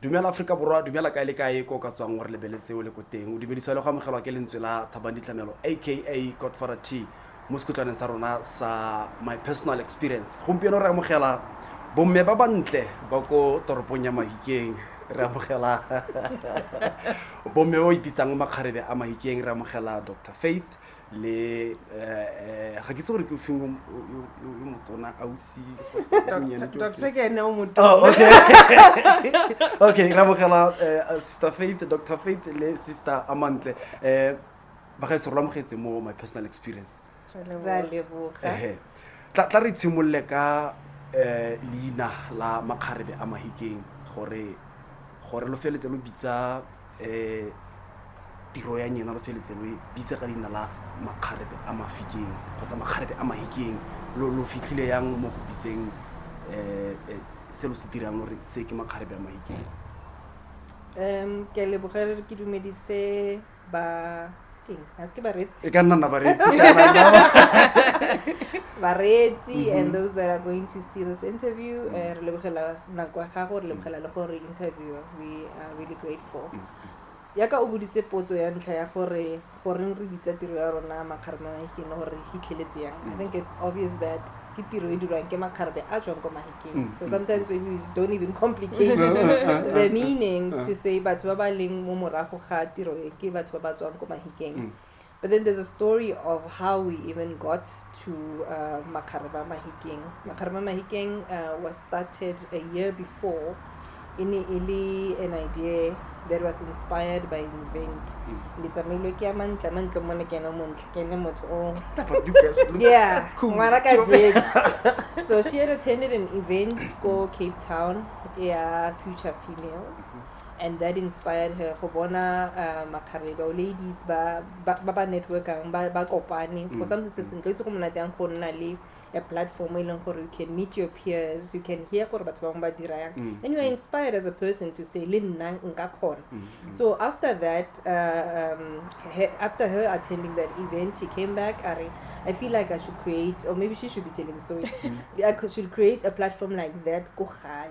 Dumela Aforika Borwa, dumela kae le kae ko o ka tswang o re lebeletse o le ko teng. O dumedisiwa le go amogelwa ke lentswe la Thabang Ditlamelo aka Godfather T mo sekhutlwaneng sa rona sa My Personal Experience. Gompieno re amogela bomme ba bantle ba ko toropong ya Mahikeng. Re amogela bomme ba ba ipitsang makgarebe a Mahikeng, re amogela Doctor Faith le ga ke itse gore ke ofeng yo motona ausi. Doctor ke ene o motona. Oh, okay. Okay, re amogela Sister Faith, Dr Faith le Sister Amantle. Bagaetsho, re lo amogetse mo My Personal Experience. Ra leboga. Ehe. Tla re tshimolole ka leina la Makgarebe a Mahikeng, gore lo feletse lo bitsa tiro ya nyena, lo feletse lo e bitsa ka leina la Makgarebe a Mafikeng kgotsa Makgarebe a Mahikeng. Lo fitlhile yang mo go bitseng se lo se dirang gore se ke Makgarebe a Mahikeng? Ke a leboga, re ke dumedise ba keng, ga se ke bareetsi. E ka nna nna bareetsi, e ka nna nna. Bareetsi and those that are going to see this interview, re lebogela nako ya gago, re lebogela le gore interview, we are really grateful. Yaka o boditse potso ya ntlha ya gore goreng re bitsa tiro ya rona Makgarebe a Mahikeng le gore re fitlheletse yang. I think it's obvious that ke tiro e dirwang ke makgarebe a tswang ko Mahikeng. So sometimes we don't even complicate the meaning to say batho ba ba leng mo morago ga tiro e ke batho ba ba tswang ko Mahikeng. But then there's a story of how we even got to Makgarebe a Mahikeng. Makgarebe a Mahikeng was started a year before. E ne e le an idea that was inspired by an event. Le tsamailwe ke Amantle, Amantle mone ke ene o montle, ke ene motho o But you guys look cool. Ngwana kajeno. So she had attended an event ko Cape Town ya Future Females. And that inspired her go bona makgarebe or ladies ba networkang, ba kopane for something se sentle. O itse go monate yang go nna le a platform e leng gore you can meet your peers, you can hear gore batho ba bangwe ba dira yang, and you are inspired as a person to say, le nna nka kgona. So after that, after her attending that event, she came back a re, "I feel like I should create," or maybe she should be telling the story, "I should create a platform like that ko gae."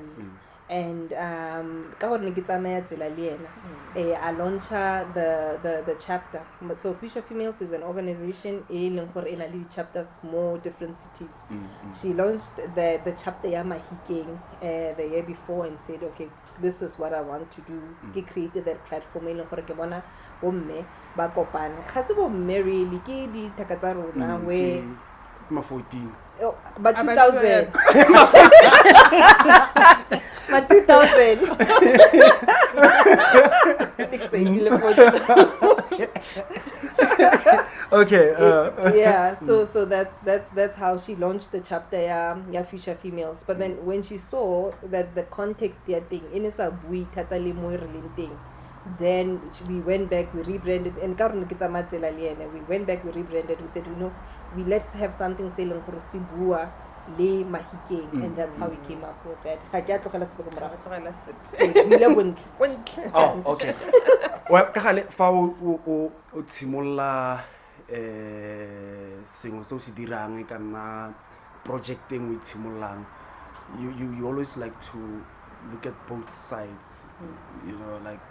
And ka gore ne ke tsamaya tsela le ena, a launcha the chapter. So Future Females is an organization e leng gore e na le di-chapters mo different cities. She launched the chapter ya Mahikeng the year before and said, "Okay, this is what I want to do." Ke created that platform e leng gore ke bona bomme ba kopana, ga se bomme really, ke dithaka tsa rona where Ke ma 14. Oh, ba About 2000, ma 2000. Excited le 14. Okay. Yeah, so that's how she launched the chapter ya Future Females. But then when she saw that the context ya teng e ne sa bue thata le mo e re leng teng, then we went back, we rebranded, and ka gore ne ke tsamaya tsela le ene, we went back, we rebranded, we said, we let's have something se e leng gore se bua le Mahikeng, and that's how we came up with that. Ga ke a tlogela sepe ko morago. Tlogela sepe. Ke buile bontle. Bontle. Oh, okay. Well, ka gale fa o tshimolola sengwe se o se dirang, e ka nna project e nngwe e tshimololang, you always like to look at both sides. Like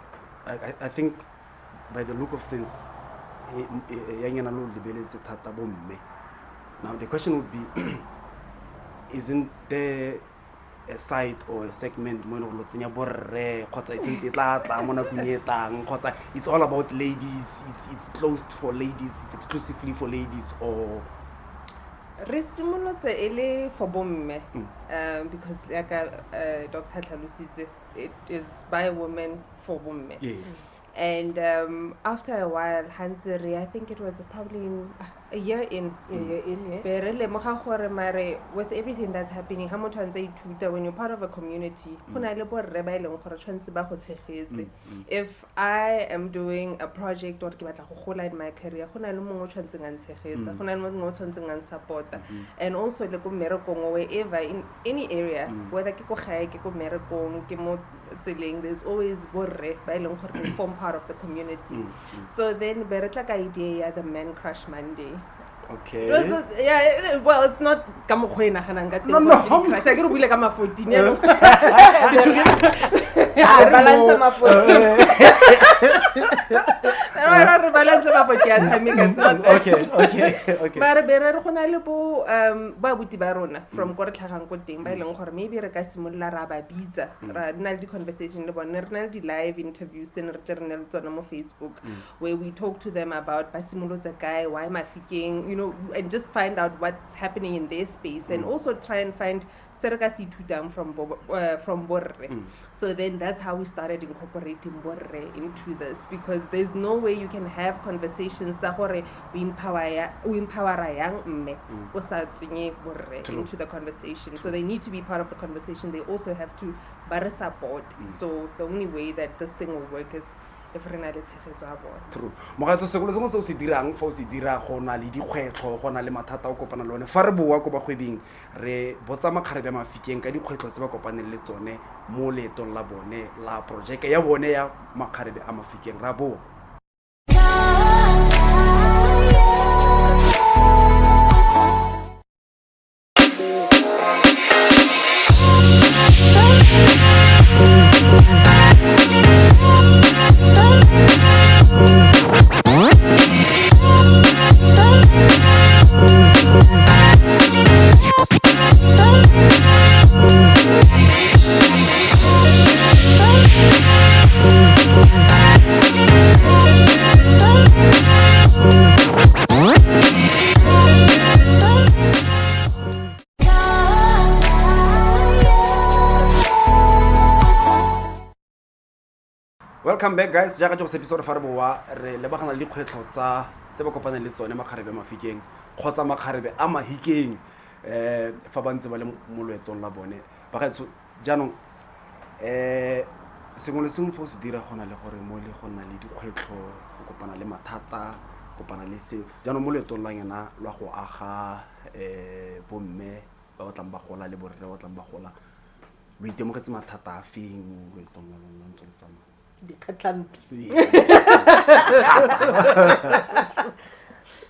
I think by the look of things, ya nyana lo lebeletse thata bomme. Now the question would be, isn't there a site or a segment mo e leng gore lo tsenya borre, kgotsa e sentse e tla tla mo nakong e tlang, kgotsa it's all about ladies, it's closed for ladies, it's exclusively for ladies, or? Re simolotse e le for bomme, because yaka Doctor tlhalositse, it is by women for bomme. And after a while, ha ntse re, I think it was probably a year in, A year in, yes. Be re lemoga gore mare with everything that's happening, ha motho a ntse a ithuta, when you're part of a community, go na le borre ba e leng gore tshwanetse ba go tshegetse. If I am doing a project or ke batla go gola in my career, go na le mongwe o tshwanetseng a ntshegetsa, go na le mongwe o tshwanetseng a nsupporta. And also le ko mmerekong or wherever, in any area, whether ke ko gae, ke ko mmerekong, ke mo tseleng, there's always borre ba e leng gore they form part of the community. So then be re tla ka idea ya the Man Crush Monday. Okay. It was yeah, well, it's not ka mokgwa e naganang ka teng No, no. gore ke di-crush. Akere o buile ka ma-14 yaanong. Re balance ma-14. Re balance ma-14 a tshameka, it's not that. Okay. Mare be re re go na le bo bo abuti ba rona from ko re tlhagang ko teng, ba e leng gore maybe re ka simolola ra ba bitsa, ra nna le di-conversation le bone, re na le di-live interviews tse ne re tle re nne le tsone mo Facebook, where we talk to them about ba simolotse kae, why Mafikeng, and just find out what's happening in their space, and also try and find se re ka se ithutang from borre. So then that's how we started incorporating borre into this, because there's no way you can have conversations tsa gore o empowera yang mme o sa tsenye borre into the conversation. So they need to be part of the conversation. They also have to ba re support. So the only way that this thing will work is if re na le tshegetso ya bone. True. Mogatso, sengwe le sengwe se o se dirang, fa o se dira go na le dikgwetlho, go na le mathata o kopana le one. Fa re boa ko bagwebing, re botsa makgarebe a Mafikeng ka dikgwetlho tse ba kopaneng le tsone mo leetong la bone la projeke ya bone ya makgarebe a Mafikeng. Ra boa. Welcome back, guys. Jaaka ke go tshepisa gore fa re boa re lebagana le dikgwetlho tse ba kopaneng le tsone makgarebe a Mafikeng kgotsa makgarebe a Mahikeng, fa ba ntse ba le mo loetong la bone. Bagaetsho, jaanong, sengwe le sengwe fa o se dira go na le gore mo le go na le dikgwetlho, go kopana le mathata, kopana le seo. Jaanong mo loetong la ngena lwa go aga, bomme ba ba tlang ba gola le borre ba ba tlang ba gola, lo itemogetse mathata a feng mo loetong la lona ntse le tsamaya? Dikgatlampi.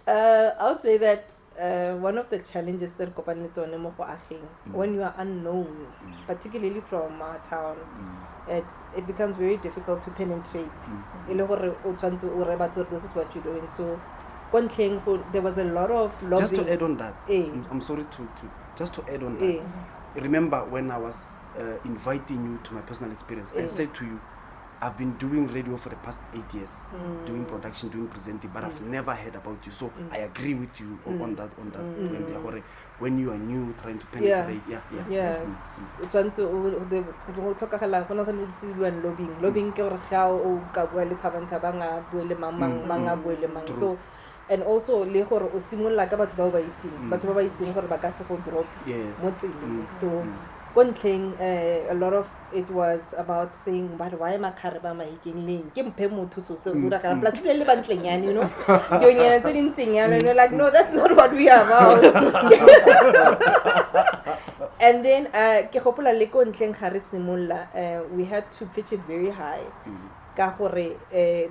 I would say that one of the challenges that kopane le tsone mo go ageng, when you are unknown, particularly from our town, it becomes very difficult to penetrate. E le gore o tshwantse o re batho gore this is what you're doing. So, ko ntlheng there was a lot of Just to lobbying. add on that, I'm sorry to just to add on that. Remember when I was inviting you to my personal experience, I said to you, I've been doing radio for the past 8 years, doing production, doing presenting, but I've never heard about you. So I agree with you on that. When they are, when you are new, trying to penetrate, yeah, yeah. O tshwantse o go tlhokagala, go na something se se buang lobbying. Lobbying ke gore ga o ka bua le Thabang, Thabang a bue le mang, mang, mang a bue le mang. So, and also le gore o simolola ka batho ba o ba itseng, batho ba ba itseng gore ba ka se go drop mo tseleng. So, ko ntlheng, a lot of it was about saying, but why makgarebe a Mahikeng leng? Ke mphe motho so se o diragalang. Plus, le le bantlenyane, you know? Dionyana tse di ntseng yalo, and you're like, no, that's not what we are about. And then, ke gopola le ko ntlheng ga re simolola, we had to pitch it very high. Ka gore,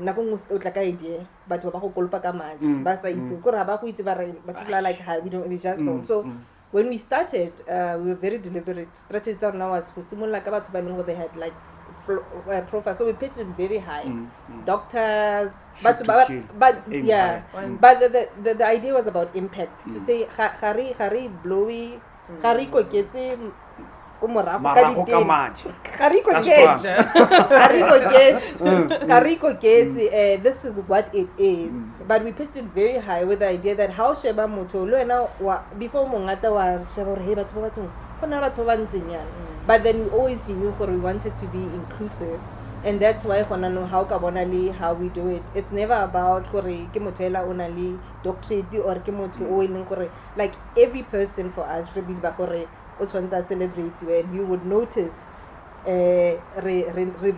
nako nngwe o tla ka idea, batho ba go kolopa ka maje, ba sa itse. Kore ha ba go itse ba re, ba people are like, ha, we don't, we just don't. So, when we started, we were very deliberate. Strategy tsa rona was go simolola ka batho ba e leng gore they had like profile. So we pitched it very high. Doctors, Shoot but to kill. Aim high. But the idea was about impact. To say, ga re blowy, ga re ikoketse ko morago ka Marago ka ditene. maje. Ga re Ka ikoketse. Setswana. Ga re ikoketse. Ga re ikoketse. This is what it is. But we pitched it very high with the idea that how sheba motho le wena wa, before mongata wa sheba gore, hey, batho ba bathong, go na le batho ba ba ntseng yana. But then we always knew gore we wanted to be inclusive. And that's why gona nou ha o ka bona le how we do it. It's never about gore ke motho ela o na le doctorate or ke motho o e leng gore, like every person for us re believe gore o tshwanetse a celebrate, and you would notice, re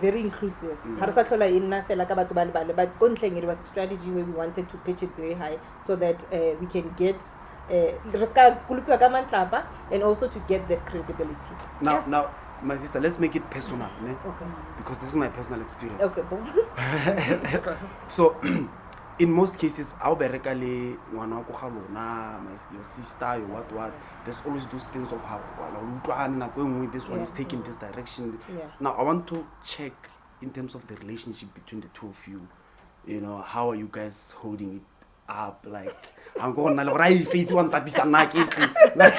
very inclusive. Ha re sa tlhola e nna fela ka batho ba le bale, but ko ntlheng it was a strategy where we wanted to pitch it very high so that we can get, re ska kolopiwa ka matlapa, and also to get that credibility. Now, my sister, let's make it personal, ne? Okay. Because this is my personal experience. Okay, boom. So, In most cases, a o bereka le ngwana wa ko ga lona, your sister, your what what, there's always those things of how wa utlwane nako e nngwe, this one is taking this direction. Now I want to check in terms of the relationship between the two of you. How are you guys holding it up? Like, I'm going to gore, "Ai, Faith wa ntapisa, nna ke tle." Like,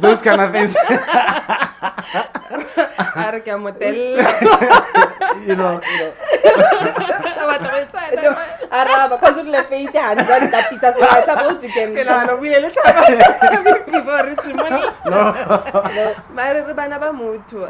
those kind of things. A re ke a mo tella. Araba, cause o rile Faith ha ntse a ntapisa, so I suppose you can. Ke nagana o buile le tlhaba before re simolola. No. Mare re bana ba motho,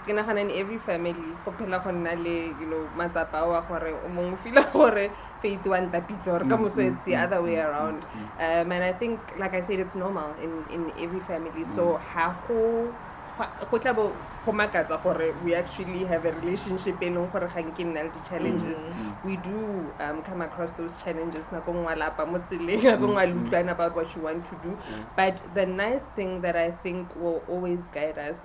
ke nagana in every family go phela go nna le matsapa ao a gore o mongwe o feel gore Faith wa ntapisa, or ka moso it's the other way around. And I think, like I said, it's normal in every family, so ha go tla bo go makatsa gore we actually have a relationship e leng gore ga nke nna le di-challenges. We do come across those challenges, nako nngwe a lapa mo tseleng, nako nngwe a le utlwana about what you want to do. But the nice thing that I think will always guide us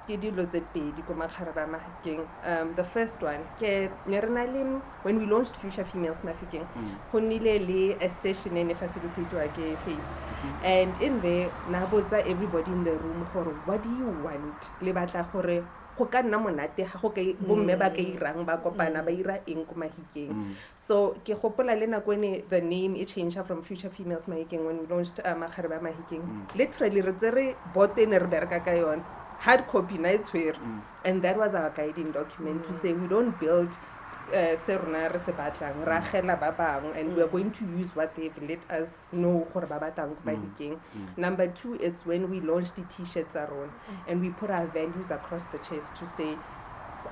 ke dilo tse pedi ko Makgarebe a Mahikeng. The first one ke ne re na le, when we launched Future Females Mafikeng, go nnile le a session e ne facilitatwa ke Faith, and in there na botsa everybody in the room gore, "What do you want? Le batla gore go ka nna monate ga go ka bomme ba ka irang, ba kopana, ba ira eng ko Mahikeng?" So ke gopola le nako ene the name e change from Future Females Mahikeng when we launched Makgarebe a Mahikeng. Literally re tsere boto e ne re bereka ka yone, hard copy na e tshwere, and that was our guiding document to say we don't build se rona re se batlang, re agela ba bangwe, and we are going to use what they've let us know gore ba batlang ko Mahikeng. Number two, it's when we launched the T-shirts tsa rona and we put our values across the chest to say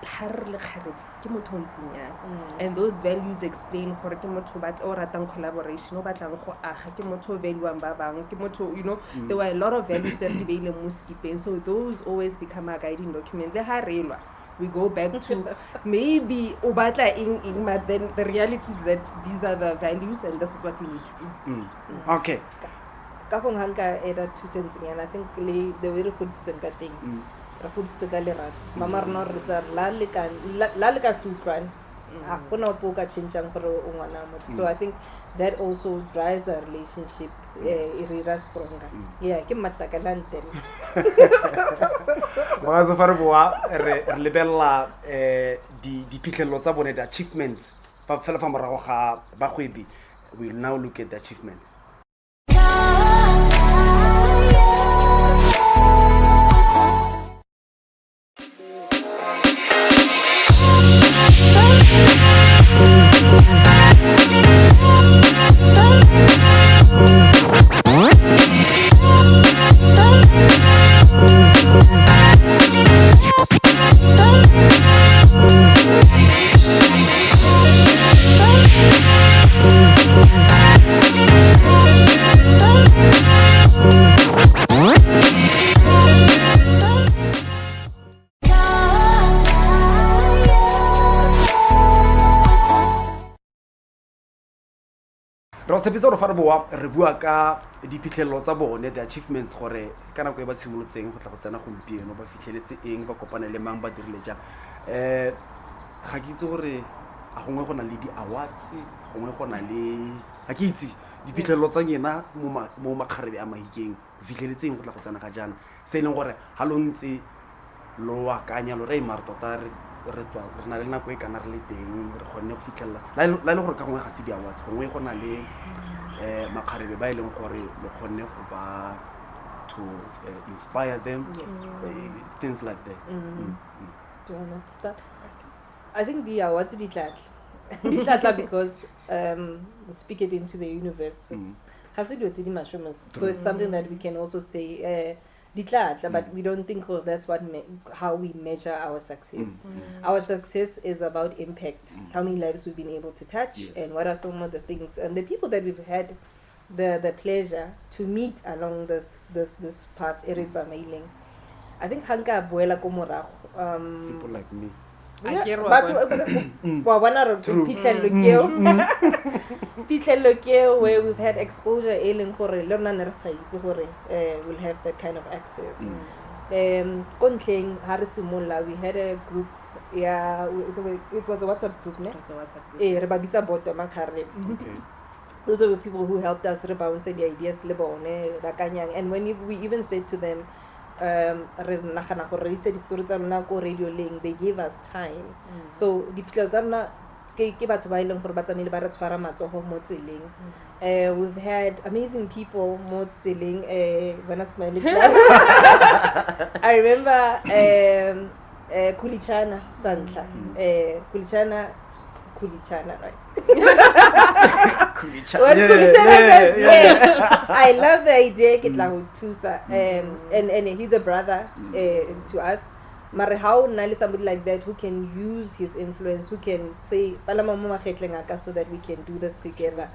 ga re le kgarebe ke motho o ntseng yang, and those values explain gore ke motho o ratang collaboration, o batlang go aga, ke motho o valuang ba bangwe, ke motho, there were a lot of values tse re di beileng mo skipeng. So those always become our guiding document. Le ga re lwa, we go back to maybe o batla eng eng, but then the reality is that these are the values and this is what we need to do. Okay. Ka gongwe ga nka add 2 cents nyana, I think le the way re godisitsweng ka teng, re godisitswe ka lerato. Mama rona re tsa re la le ka se utlwane, ga gona ope o ka changeang gore o ngwana wa motho. So I think that also drives our relationship, e re ira stronger. Yeah, ke mmataka la ntela. Mogatso, fa re boa re lebelela diphitlhelelo tsa bone, the achievements, fa fela fa morago ga bagwebi, we will now look at the achievements. Re go tshepisa gore fa re boa re bua ka diphitlhelelo tsa bone, the achievements, gore ka nako e ba tshimolotseng go tla go tsena gompieno ba fitlheletse eng, ba kopane le mang, ba dirile jang. Ga ke itse gore a gongwe go na le di-awards, gongwe go na le, ga ke itse diphitlhelelo tsa nyena mo Makgarebe a Mahikeng, o fitlheletse eng go tla go tsena ga jaana, se e leng gore ga lo ntse lo akanya lo re mare tota re tswa re na le nako e kana re le teng, re kgonne go fitlhelela la e le gore ka gongwe ga se di-awards, gongwe go na le makgarebe ba e leng gore lo kgonne go ba to inspire them, things like that. Do you want to start? I think the awards di tla tla because we speak it into the universe. It's ga se dilo tse di maswe mos. So it's something that we can also say di tla tla, but we don't think, oh, that's what how we measure our success. Our success is about impact. How many lives we've been able to touch and what are some of the things and the people that we've had the pleasure to meet along this path e re tsamaileng. I think ga nka boela ko morago People like me. A ke re wa batho wa bona re True. Phitlhelelo ke eo where we've had exposure e leng gore le rona ne re sa itse gore we'll have that kind of access. Ko ntlheng ha re simolola, we had a group, yeah, it was a WhatsApp group, ne? It was a WhatsApp group. Eh, re ba bitsa boto makgarebe. Those are the people who helped us re bounce the ideas le bone ba kanyang. And when we even said to them, re nagana gore re ise distory tsa rona ko radio leng, they gave us time. So diphitlhelo tsa rona ke batho ba e leng gore ba tsamaile ba re tshwara matsogo mo tseleng. We've had amazing people mo tseleng. Bona smile. I remember Kulichana Santla. Kulichana, right? Kulichana. When Kulichana says yes, I love the idea, ke tla go thusa. And he's a brother to us. Mare ha o na le somebody like that who can use his influence, who can say, palama mo magetleng a ka so that we can do this together.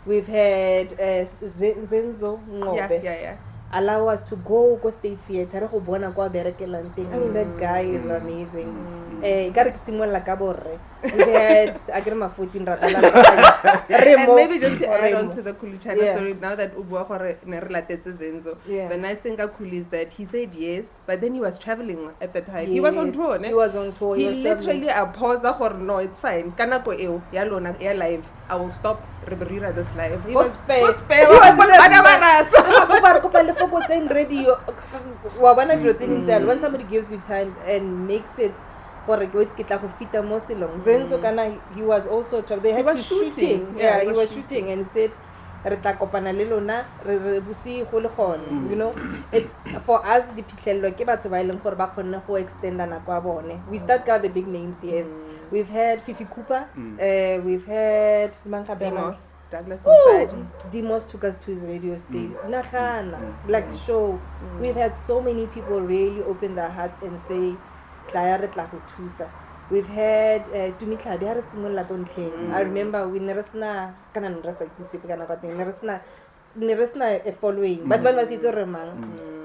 We've had Zenzo Ngobe allow us to go ko State Theatre re go bona kwa berekelang teng. I mean, that guy is amazing. Eh, ka re ke simolola ka borre. We've had a ke re ma 14 ra balance re And mo maybe just to re add on mo. To the Kulichana story, now that o bua gore ne re latetse Zenzo, the nice thing ka Kuli is that he said yes, but then he was traveling at the time. He was on Yes, tour, ne? He was on tour. He He was traveling. literally a pause gore no, it's fine. Ka nako eo ya lona ya live, I will stop re be re ira this live. He Go was spare. go spare. He was gonna Bana ba spare. rasa. Kopa re kopa lefoko tseng radio wa bona dilo tse dintsi jalo. When somebody gives you time and makes it gore ke wetse ke tla go fita mo selong. Zenzo kana he was also they He had was to shooting. shooting. Yeah, Yeah, he was shooting and he said re tla kopana le lona re re bosigo le gone. It's for us, diphitlhelelo ke batho ba e leng gore ba kgonne go extenda nako ya bone. We start ka the big names, yes. We've had Fifi Cooper, we've had mang gape a mang? Demos, Douglas Ooh, Mosadi. Demos took us to his radio station. Nagana, like show. We've had so many people really open their hearts and say, "Tlaya re tla go thusa." We've had Tumi Tlhabi ha re simolola ko ntlheng. I remember we ne re sena kana ne re sa itse sepe kana kwa teng, ne re sena a following. Batho ba ne ba se itse gore re mang.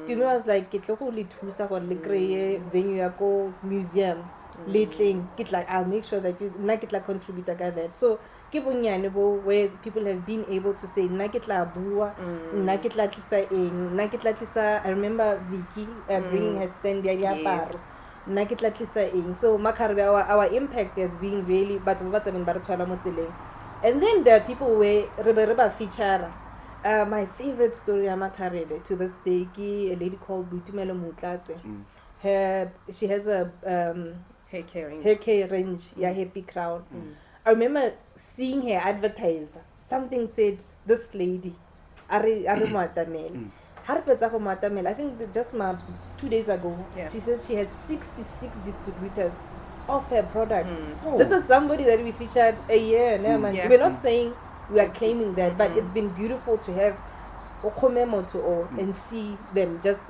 Tumi was like, ke tlo go le thusa gore le kry-e venue ya ko museum le tleng ke tla, I'll make sure that you, nna ke tla contribute ka that. So ke bonnyane bo where people have been able to say, nna ke tla bua, nna ke tla tlisa eng, nna ke tla tlisa. I remember Vicky bringing her stand ya diaparo, nna ke tla tlisa eng. So makgarebe, our impact has been really batho ba ba tsamayng ba re tshwara mo tseleng. And then there are people where re be re ba feature. My favorite story ya makgarebe to this day ke a lady called Boitumelo Motlatse. Her she has a Hair caring. Hair care range ya Happy Crown. I remember seeing her advertise. Something said, this lady, a re mo atamele. Ha re fetsa go mo atamela, I think just ma 2 days ago, she said she had 66 distributors of her product. Oh. This is somebody that we featured a year, ne, man. Yeah. We're not saying we are claiming that, but it's been beautiful to have o kgome motho o and see them just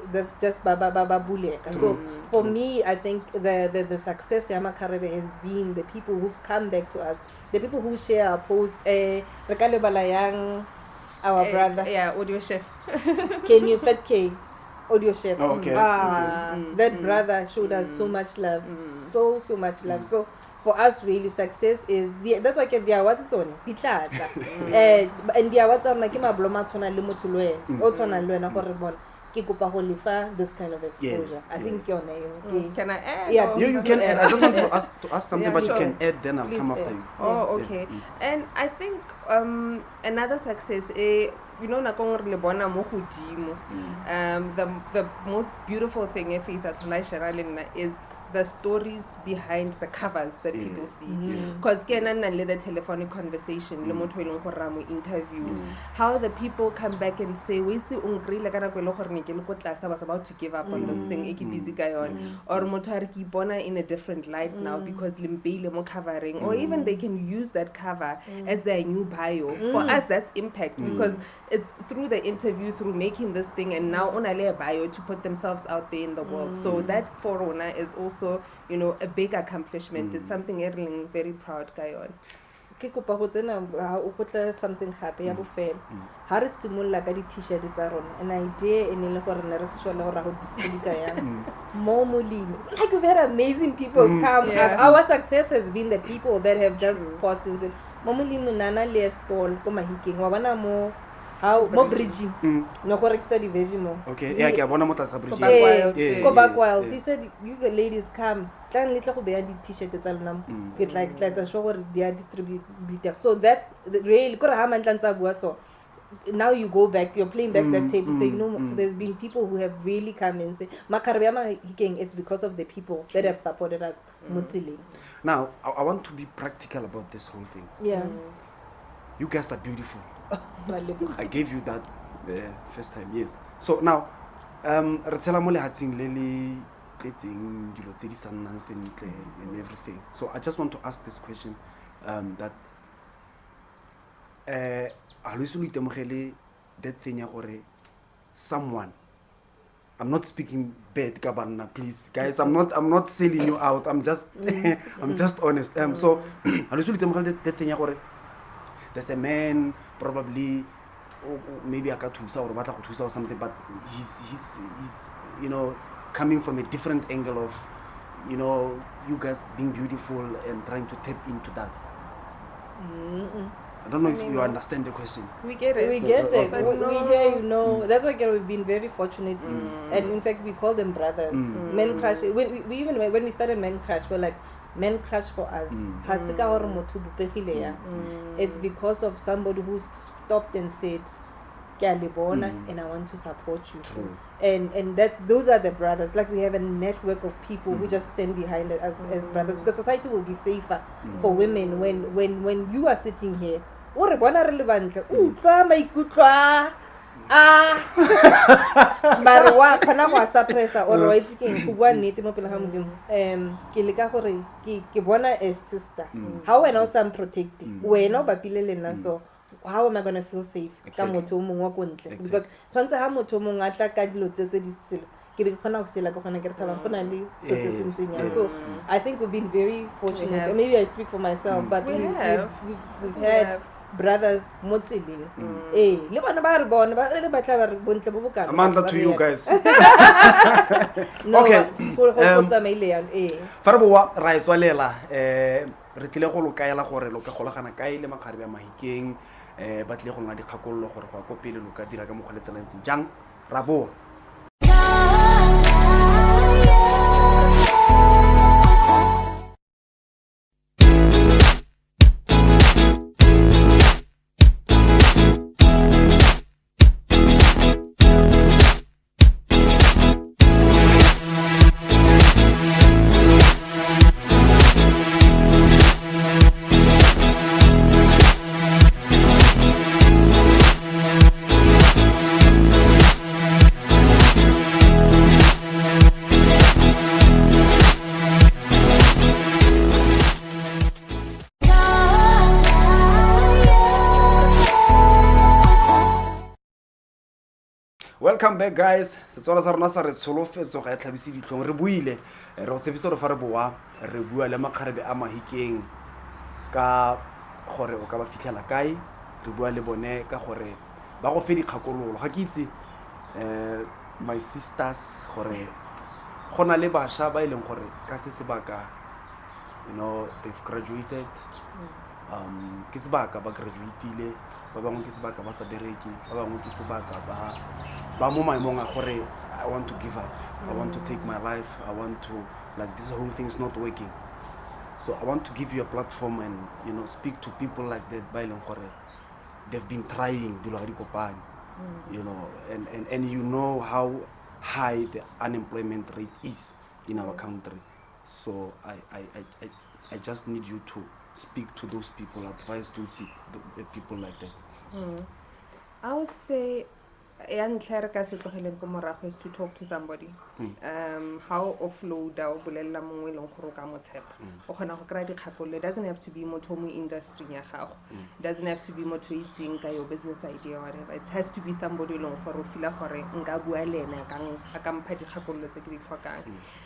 ba ba ba ba bulega. So for me, I think the success ya makgarebe has been the people who've come back to us, the people who share our post. Eh, re ka lebala yang our brother? Yeah, Audio Chef. Can you Fat K, Audio Chef. Oh, okay. Ah, that brother showed us so much love, so so much love. So for us, really, success is the, that's why ke di awards tsone di tla tla. Eh, and di awards tsa rona ke mablomo a tshwanang le motho le wena o tshwanang le wena gore bona ke kopa go lefa this kind of exposure. I think ke yone eo Can I add? Yeah, or- You can add. I just want to ask something, Yeah, but you sure. can add. Then I'll Please come after add. you. Oh, Yeah. okay. And I think another success, nako nngwe re le bona mo godimo. The most beautiful thing if Faith a tlhola e share le nna is the stories behind the covers that people see. Because ke ena nnang le the telephonic conversation le motho e leng gore ra mo interview. How the people come back and say, o itse o nkry-ile ka nako e le gore ne ke le ko tlase, I was about to give up on this thing e ke busy ka yone. Or motho a re ke ipona in a different light now because le mpeile mo covering. Or even they can use that cover as their new bio. For us, that's impact because it's through the interview, through making this thing, and now o na le a bio to put themselves out there in the world. So that for rona is also a big accomplishment. It's something e re leng very proud ka yone. Ke kopa go tsena ha o gotla something gape ya bofelo. Ha re simolola ka di-T-shirt tsa rona, an idea e ne le gore ne re se sure le gore ra go distributa yang mo molemi. Like, we've had amazing people come. Our success has been the people that have just posted and said mo molemi nana le stall ko Mahikeng wa bona mo How mo bridging. No go rekisa di-veggie mo. Okay, yeah, ke a bona mo tlase ga bridge. Ko Buckwild, Yeah, Ko yeah, Buckwild. yeah. He said, you ladies come. Tlang le tle go beya di-t-shirt tsa lona mo. Ke tla etsa sure gore di a distribute. So that's really kore ha Mantla ntse a bua so. Now you go back, you're playing back that tape. Say, you know, there's been people who have really come and say, Makgarebe a Mahikeng, it's because of the people that have supported us mo tseleng. Now, I want to be practical about this whole thing. Yeah. You guys are beautiful. Ra leboga. I gave you that first time, yes. So now, re tshela mo lehatsheng le le tletseng dilo tse di sa nnang sentle and everything. So I just want to ask this question, that a lo ise lo itemogele that thing ya gore someone, I'm not speaking bad ka banna, please guys, I'm not selling you out, I'm just honest. So a lo ise lo itemogele that thing ya gore there's a man probably maybe a ka thusa or batla go thusa or something, but he's coming from a different angle of you guys being beautiful and trying to tap into that. I don't know if you understand the question. We get it. We get it. But We no. hear you know. That's why we've been very fortunate. And in fact, we call them brothers. Men Crush. When we started Men Crush, we're like, Men Crush for us. Ha se ka hore motho o bopegile yang. It's because of somebody who stopped and said, Ke a le bona and I want to support you. True. And that those are the brothers. Like we have a network of people who just stand behind us as brothers, because society will be safer for women when you are sitting here. O re bona re le bantle, o utlwa maikutlo a, a. Mare wa kgona go a suppressa or wa itse keng, go bua nnete mo pele ga Modimo. Ke leka gore ke bona a sister. Ha wena o sa mprotecte, wena o bapile le nna, so how am I going to feel safe ka motho o mongwe wa ko ntle? Because tshwanetse ha motho o mongwe a tla ka dilo tse tse di selo, ke be ke kgona go sela, ke kgona ke re thabang, go na le so se se ntseng jalo. So I think we've been very fortunate. We have. Maybe I speak for myself, but We have. we've We had have. brothers mo tseleng. Ee, le bona ba re bone, ba re batla ba re bontle bo bokana. Amandla ba to re you yana. guys. No, Okay. go tsamaile yalo, ee. Fa re boa ra e tswalela, re tlile go lo kaela gore lo ka golagana kae le Makgarebe a Mahikeng, ba tlile go nna dikgakololo gore go ya ko pele lo ka dira ka mokgwa le tsela e ntseng jang. Ra boa. Welcome back guys. Setswana sa rona sa re tsholofetso ga e tlhabise ditlhong. Re buile, re go tshepisa gore fa re boa re bua le Makgarebe a Mahikeng ka gore o ka ba fitlhela kae, re bua le bone ka gore ba go fe dikgakololo. Ga ke itse, my sisters, gore go na le bašwa ba e leng gore ka se sebaka, they've graduated, ke sebaka ba graduatile, ba bangwe ke sebaka ba sa bereke, ba bangwe ke sebaka ba mo maemong a gore I want to give up, I want to take my life, I want to, like, this whole thing is not working. So I want to give you a platform and speak to people like that ba e leng gore they've been trying dilo ga di kopane, and you know how high the unemployment rate is in our country. So I just need you to speak to those people, advise those the people like that. I would say ya ntlha e re ka se tlogeleng ko morago is to talk to somebody. How offload-a o bolelela mongwe e leng gore o ka mo tshepa. O kgona go kry-a dikgakololo. It doesn't have to be motho o mo industry ya gago. It doesn't have to be motho o itseng ka your business idea or whatever. It has to be somebody e leng gore o feel-a gore nka bua le ene, a ka mpha dikgakololo tse ke di tlhokang.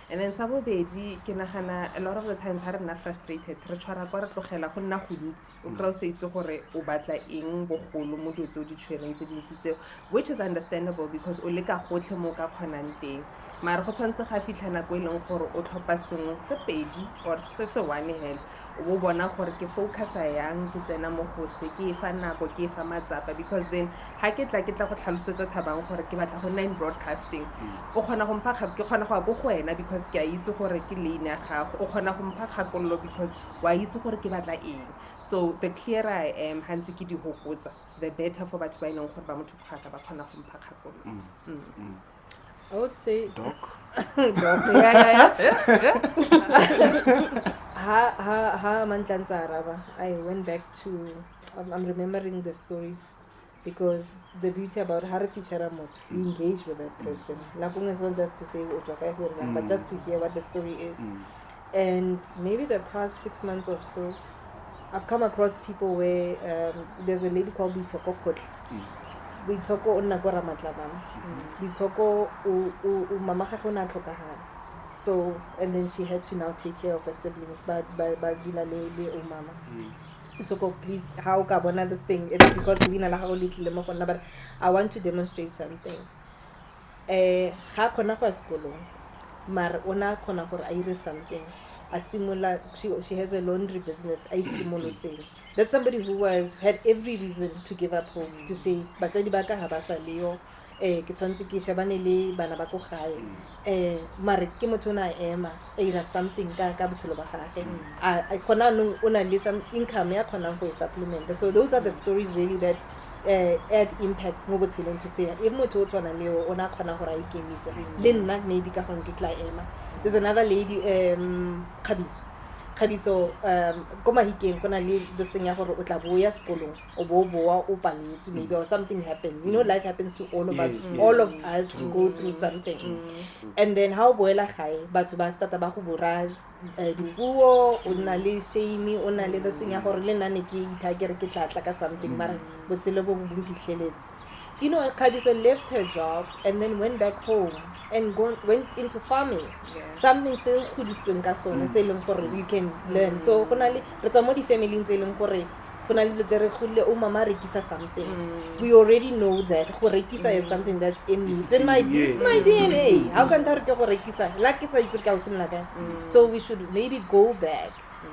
And then sa bobedi, ke nagana a lot of the times ha re nna frustrated, re tshwara kwa re tlogela go nna gontsi. O kry-a o sa itse gore o batla eng bogolo mo dilo tse o di tshwereng tse dintsi tseo, which is understandable because o leka gotlhe mo o ka kgonang teng. Mare go tshwanetse ga fitlha nako e leng gore o tlhopha sengwe tse pedi or se se one hela, o bo bona gore ke focusa yang, ke tsena mo go se, ke e fa nako, ke e fa matsapa. Because then ga ke tla go tlhalosetsa Thabang gore ke batla go nna in broadcasting, o kgona go mpha ke kgona go ya ko go wena because ke a itse gore ke lane ya gago. O kgona go mpha kgakololo because wa itse gore ke batla eng. So the clearer I am, ga ntse ke di gopotsa, the better for batho ba e leng gore ba motho gaka ba kgona go mpha kgakololo. I would say Doc. Doc, yeah. Ha Mantla a ntse a araba, I went back to I'm remembering the stories because the beauty about ha re feature motho, we engage with that person. Nako nngwe it's not just to say o tswa kae, go dirang, but just to hear what the story is. And maybe the past 6 months or so, I've come across people where there's a lady called Boitshoko Kgotle. Boitshoko o nna ko Ramatlabama. Boitshoko o mama gagwe o ne a tlhokagala, so and then she had to now take care of her siblings, ba dula le o mama. Boitshoko, please, ha o ka bona this thing, it's because leina la gago le tlile mo go nna, but I want to demonstrate something. Ga a kgona go ya sekolong, mare o ne a kgona gore a ire something, a simolola. She has a laundry business a e simolotseng. That's somebody who was had every reason to give up hope, to say batsadi ba ka ga ba sa leo, ke tshwanetse ke shebane le bana ba ko gae, mare ke motho o ne a ema a ira something ka botshelo ba gage. Gona anong o na le some income ya kgonang go e supplement. So those are the stories really that add impact mo botshelong, to say if motho o tshwanang le o ne a kgona gore a ikemise, le nna maybe ka gongwe ke tla ema. There's another lady, Kgabiso. Kgabiso, ko Mahikeng go na le this thing ya gore o tla bo o ya sekolong, o bo o boa o paletswe maybe, or something happened. Life happens to all of us. All of us go through something, and then ha o boela gae, batho ba starta ba go bora dipuo. O nna le shame, o nna le this thing ya gore le nna ne ke itha ke re ke tla tla ka something, mara botshelo bo bo mphitlheletse. Kgabiso left her job and then went back home and went into farming, something se o godisitsweng ka sone, se e leng gore you can learn. So go na le, re tswa mo di-familing tse e leng gore go na le dilo tse re godile, o mama a rekisa something. We already know that go rekisa is something that's in me. It's in my it's my DNA. How can re ke go rekisa la ke sa itse ke a o simolola kae? So we should maybe go back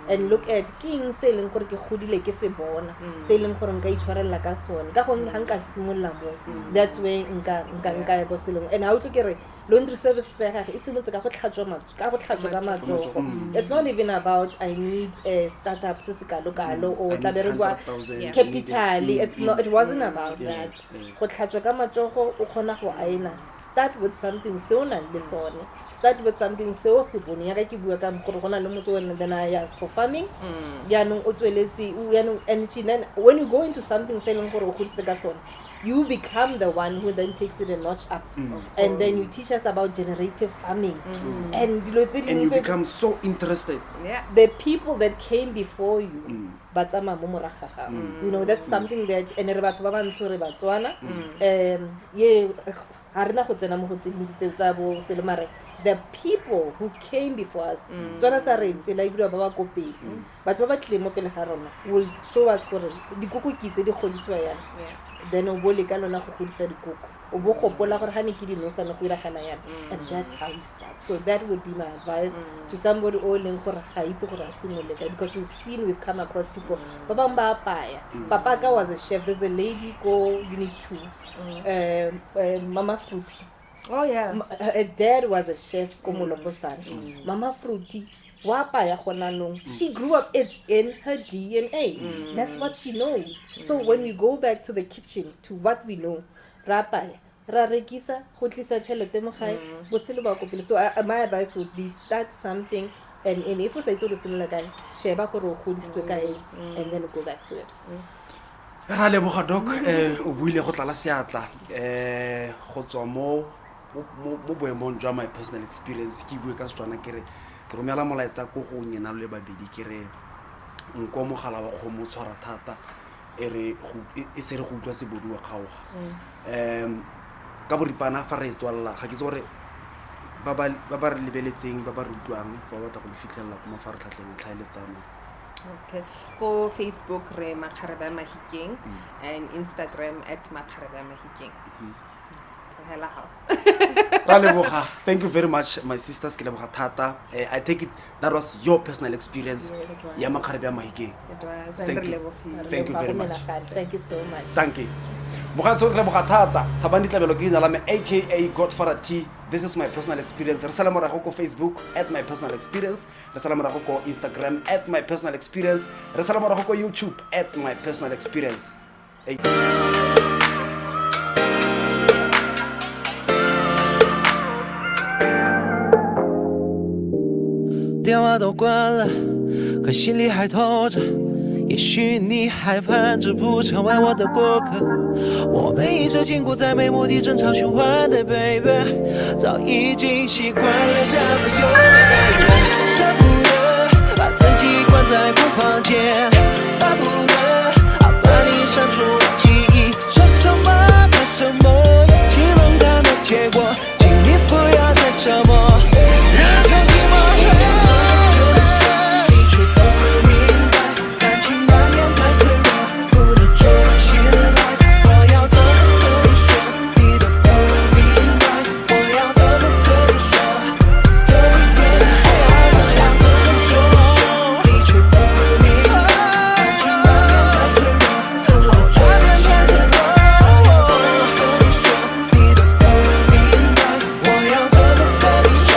and look at ke eng se e leng gore ke godile ke se bona, se e leng gore nka itshwarelela ka sone, ka gonne ga nka simolola mo, that's where nka ya ko selong. And ha utlwe ke re laundry service ya gage e simolotse ka go tlhatswa ka go tlhatswa ka matsogo. It's not even about I need a startup se se kalo-kalo or I tla need be re bua 100,000, I need capital. It's not, it wasn't about that. Go tlhatswa ka matsogo, o kgona go aena. Start with something se o nang le sone. Start with something se o se boneng. Yaka ke bua ka gore go na le motho o then a ya for farming, jaanong o tsweletse jaanong. And she then, when you go into something se e leng gore o goditse ka sone, you become the one who then takes it a notch up, and then you teach us about generative farming and dilo tse And dingwe you tse become so interested. The people that came before you ba tsamaya mo morago ga gago. That's something that, and re batho ba bantsho, re Batswana, ye ga rena go tsena mo go tse dintsi tseo tsa bo sele, mare the people who came before us, Setswana sa re tsela e buliwa ba ba ko pele. Batho ba ba tlileng mo pele ga rona will show us gore dikoko ke tse di godisiwa yang. Then o bo leka lona go godisa dikoko, o bo gopola gore ga ne ke di nosa ne go iragala yana, and that's how you start. So that would be my advice to somebody o leng gore ga itse gore a simolole kae, because we've seen, we've come across people ba bangwe ba apaya. Papa ka was a chef. There's a lady ko Unit 2, Mama Fruity. Oh yeah. Her dad was a chef ko Moloposane. Mama Fruity wa apaya gona nong. She grew up, it's in her DNA. That's what she knows. So when we go back to the kitchen, to what we know, ra apaya, ra rekisa, go tlisa tšhelete mo gae, botshelo ba ko pele. So my advice would be start something, and if o sa itse gore o simolola kae, sheba gore o godisitswe kae and then go back to it. Ra leboga, Doc. O buile go tlala seatla. Go tswa mo boemong jwa my personal experience, ke bue ka Setswana, ke re ke romela molaetsa ko go nyena le babedi, ke re nko mogala wa kgomo o tshwara thata, e re e se re go utlwa sebodu wa kgaoga. Ka boripana fa re e tswalela, ga ke itse gore ba ba re lebeletseng, ba ba re utlwang, fa ba batla go le fitlhelela ko mafaratlhatlheng a tlhaeletsano. Okay. Ko Facebook re Makgarebe a Mahikeng and Instagram @MakgarebeAMahikeng. Hela how. Ra leboga. Thank you very much, my sisters. Ke leboga thata. I take it that was your personal experience Yes, it was. ya makgarebe a Mahikeng. It was. And Thank re you. lebogile. Thank you very much. Thank you so much. Thank you. Mogatso, re leboga thata. Thabani Tlabelo ke leina la me, aka Godfather T. This is my personal experience. Re sala morago ko Facebook @mypersonalexperience. Re sala morago ko Instagram @mypersonalexperience. Re sala morago ko YouTube @mypersonalexperience. Hey. 电话都关了，可心里还透着。也许你还盼着不成为我的过客。我们一直禁锢在没目的正常循环的 baby，早已经习惯了但没有你 baby。舍不得把自己关在空房间，巴不得啊把你删除记忆。说什么谈什么，岂能看的结果？请你不要再折磨，人生寂寞。你却不明白，感情难免太脆弱，不能重新来。我要怎么跟你说，你都不明白。我要怎么跟你说，怎么跟你说？我要怎么说，你却不明白，感情难免太脆弱，不能重新来。我要怎么跟你说，你都不明白。我要怎么跟你说，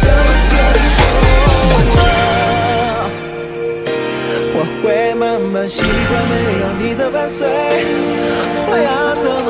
怎么跟你说？我会慢慢习惯没有你的伴随，我要怎么